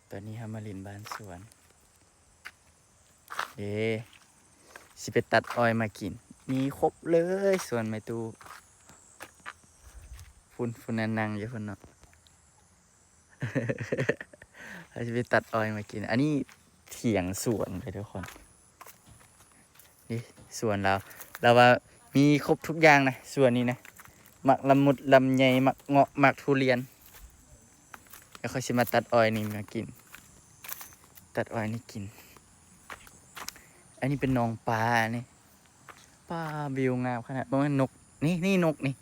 ຕອນນີ້ເຮົາມາຫຼິ້ນບ້ານສວນເດ້ ຊິໄປຕັດອ້ອຍມາກິນ. ມີຄົບເລີຍສວນແມ່ຕູ້. ພຸ້ນ ພຸ້ນ ນັ້ນນັ່ງຢູ່ພຸ້ນເນາະ. ເຮົາຊິໄປຕັດອ້ອຍມາກິນ. ອັນນີ້ຖຽງສວນເດີທຸກຄົນ. ນີ້ສວນລາວ ລາວວ່າມີຄົບທຸກຢ່າງນະ ສວນນີ້ນະ. ໝາກລະມຸດລຳໄຍ ໝາກເງາະ ໝາກທຸລຽນ. ແລ້ວຂ້ອຍຊິມາຕັດອ້ອຍນີ້ມາກິນ ຕັດອ້ອຍນີ້ກິນ. ອັນນີ້ເປັນໜອງປານີ້. ປາ ວິວງາມຂະໜາດ. ເບິ່ງນກ ນີ້ ນີ້ນົກນີ້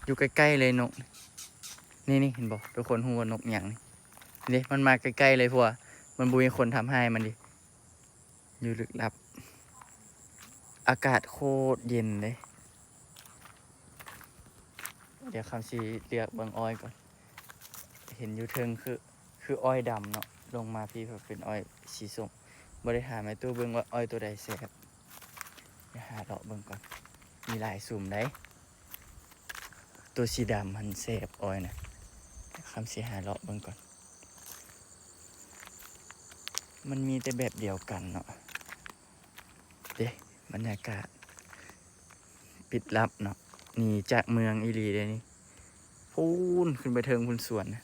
ຢູ່ໃກ້ໆເລີຍນົກນີ້. ນີ້ ນີ້ເຫັນບໍ່? ທຸກຄົນຮູ້ວ່ານົກຫຍັງນີ້? ນີ້ເດ້ ມັນມາໃກ້ໆເລີຍ ເພາະວ່າມັນບໍ່ມີຄົນທຳຮ້າຍມັນເດ້. ຢູ່ລຶກລັບ. ອາກາດໂຄດເຢັນເດ້. ດຽວຄຳຊິເລືອກເບິ່ງອ້ອຍກ່ອນ. ເຫັນຢູ່ເທິງຄື ຄືອ້ອຍດຳເນາະ ລົງມາພີ້ເພິ່ນເປັນອ້ອຍສີສົ້ມ. ບໍ່ໄດ້ຖາມແມ່ຕູ້ເບິ່ງວ່າອ້ອຍໂຕໃດແຊບ. ດຽວຫາເລາະເບິ່ງກ່ອນ. ມີຫຼາຍສຸມໃດ໋ ໂຕສີດຳຫັ້ນແຊບ ອ້ອຍນະ. ດຽວຄຳຊິຫາເລາະເບິ່ງກ່ອນ. ມັນມີແຕ່ແບບດຽວກັນເນາະ. ເດ້ ບັນຍາກາດປິດລັບເນາະ. ໜີຈາກເມືອງອີ່ຫຼີເດ້ນີ້. ພຸ້ນ ຂຶ້ນໄປເທິງພຸ້ນສວນນະ.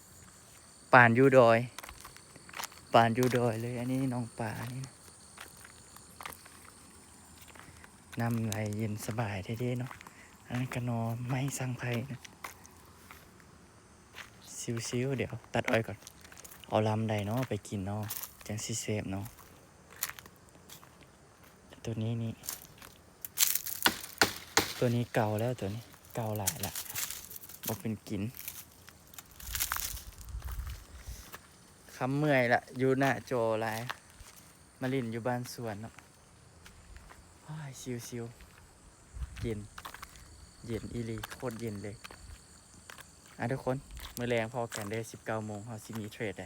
ປານຢູ່ດອຍ ປານຢູ່ດອຍເລີຍ. ອັນນີ້ໜອງປານີ້ນະ. ນ້ຳໄຫຼເຢັນສະບາຍແທ້ເດ້ເນາະ. ອັນນັ້ນກະໜໍ່ໄມ້ສັງໄພນະ. ຊິວໆ ດຽວຕັດອ້ອຍກ່ອນ. ເອົາລຳໃດເນາະໄປກິນເນາະ ຈັ່ງຊິແຊບເນາະ. ໂຕນີ້ນີ້ ໂຕນີ້ເກົ່າແລ້ວ ໂຕນີ້ເກົ່າຫຼາຍລະ ບໍ່ເປັນກິນ. ຄຳເມື່ອຍລະ ຢູ່ໜ້າຈໍຫຼາຍ. ມາຫຼິ້ນຢູ່ບ້ານສວນເນາະ. ໂອ້ຍ ຊິວໆ ເຢັນ ເຢັນອີ່ຫຼີ ໂຄດເຢັນເລີຍ. ອ່ະ ທຸກຄົນ ມື້ແລງພໍ້ກັນເດີ ສິບເກົ້າໂມງ ເຮົາຊິມີເທຣດໃດ.